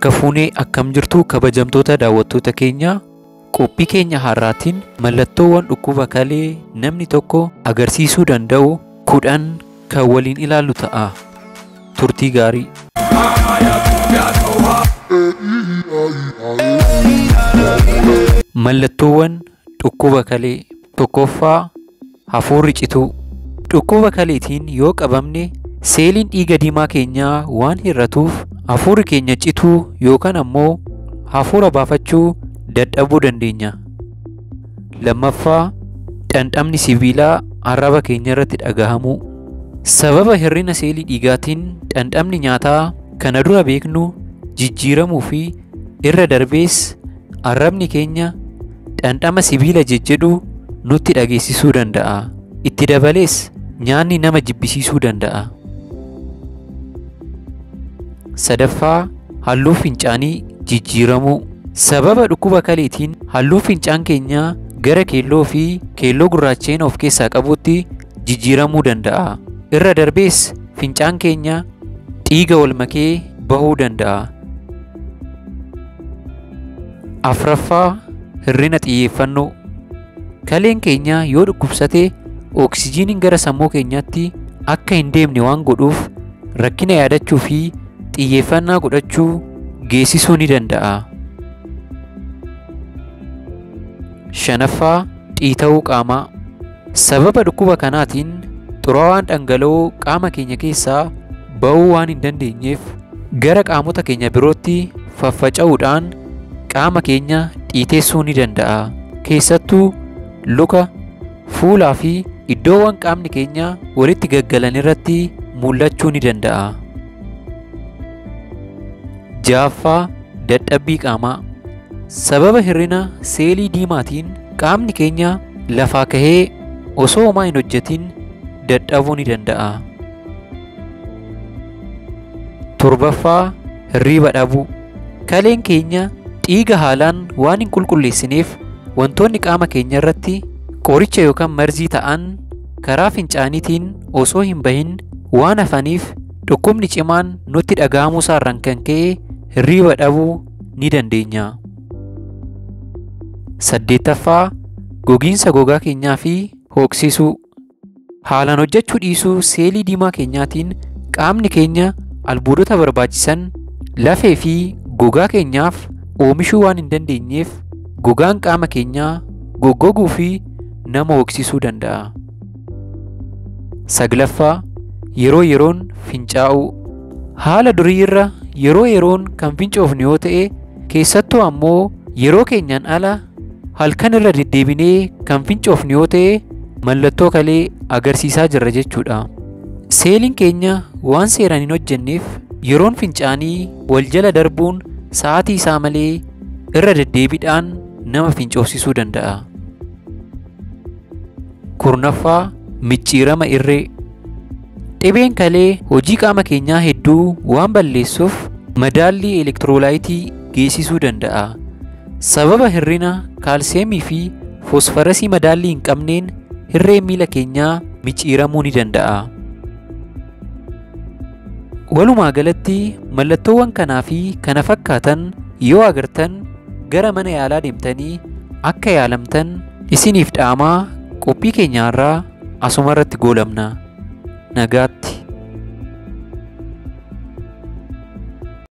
Harka fuunee akkam jirtu kabajamtoota daawwattoota keenya, qophii keenya har'aatiin mallattoowwan dhukkuba kalee namni tokko agarsiisuu danda'u 10 kan waliin ilaallu ta'a. Turtii gaarii. Mallattoowwan dhukkuba kalee tokkoffaa, hafuurri cituu. Dhukkuba kaleetiin yoo qabamne seeliin dhiiga diimaa keenyaa waan hir'atuuf hafuurri keenya cituu yookaan ammoo hafuura baafachuu dadhabuu dandeenya. Lammaffaa, dhandhamni sibiilaa arraba keenya irratti dhagahamuu. Sababa hir'ina seelii dhiigaatiin dhandhamni nyaataa kana dura beeknu jijjiiramuu fi irra darbees arrabni keenya dhandhama sibiila jejjedhu nutti dhageessisuu danda'a. Itti dabalees nyaanni nama jibbisiisuu danda'a. Sadaffaa, halluu fincaanii jijjiiramuu. Sababa dhukkuba kaleetiin halluun fincaan keenyaa gara keelloo fi keelloo gurraacheen of keessaa qabutti jijjiiramuu danda'a. Irra darbees fincaan keenya dhiiga wal makee bahuu danda'a. Afraffaa, hir'ina xiyyeeffannoo. Kaleen keenya yoo dhukkubsate oksijiiniin gara sammuu keenyaatti akka hin deemne waan godhuuf rakkina yaadachuu fi xiyyeeffannaa godhachuu geessisuu ni danda'a. Shanaffaa, dhiita'uu qaamaa. Sababa dhukkuba kanaatiin xuraawaan dhangala'oo qaama keenya keessaa ba'uu waan hin dandeenyeef gara qaamota keenya birootti faffaca'uudhaan qaama keenya dhiiteessuu ni danda'a. Keessattuu luka, fuulaa fi iddoowwan qaamni keenya walitti gaggalan irratti mul'achuu ni danda'a. Ja'affaa, dadhabbii qaamaa. Sababa hir'ina seelii diimaatiin qaamni keenya lafaa kahee osoo homaa hin hojjetin dadhabuu ni danda'a. Torbaffaa, hirriba dhabuu. Kaleen keenya dhiiga haalaan waan hin qulqulleessineef wantoonni qaama keenya irratti qoricha yookaan marzii ta'an karaa fincaaniitiin osoo hin bahin waan hafaniif dhukkubni cimaan nutti dhaga'amuu isaarraan kan ka'e hirriba dhabuu ni dandeenya. Saddeettaffaa, gogiinsa gogaa keenyaa fi hooqsisuu. Haalaan hojjechuu dhiisuu seelii diimaa keenyaatiin qaamni keenya albuudota barbaachisan lafee fi gogaa keenyaaf oomishuu waan hin dandeenyeef gogaan qaama keenyaa goggoguu fi nama hooqsisuu danda'a. Saglaffaa, yeroo yeroon fincaa'uu. Haala durii irra yeroo yeroon kan fincoofnu yoo ta'e, keessattuu ammoo yeroo keenyaan ala halkan irra deddeebinee kan fincoofnu yoo ta'e mallattoo kalee agarsiisaa jirra jechuudha. Seeliin keenya waan seeraan hin hojjenneef yeroon fincaanii wal jala darbuun sa'aatii isaa malee irra deddeebiidhaan nama fincoofsisuu danda'a. Kurnaffaa, micciirama irree. Dhibeen kalee hojii qaama keenyaa hedduu waan balleessuuf madaallii elektiroolaayitii geessisuu danda'a. Sababa hir'ina kaalseemii fi foosfarasii madaallii hin qabneen hirreen miila keenyaa micciiramuu ni danda'a. Walumaa galatti mallattoowwan kanaa fi kana fakkaatan yoo agartan gara mana yaalaa deemtanii akka yaalamtan isiniif dhaamaa. Qophii keenya har'aa asuma irratti goolabna. Nagaatti.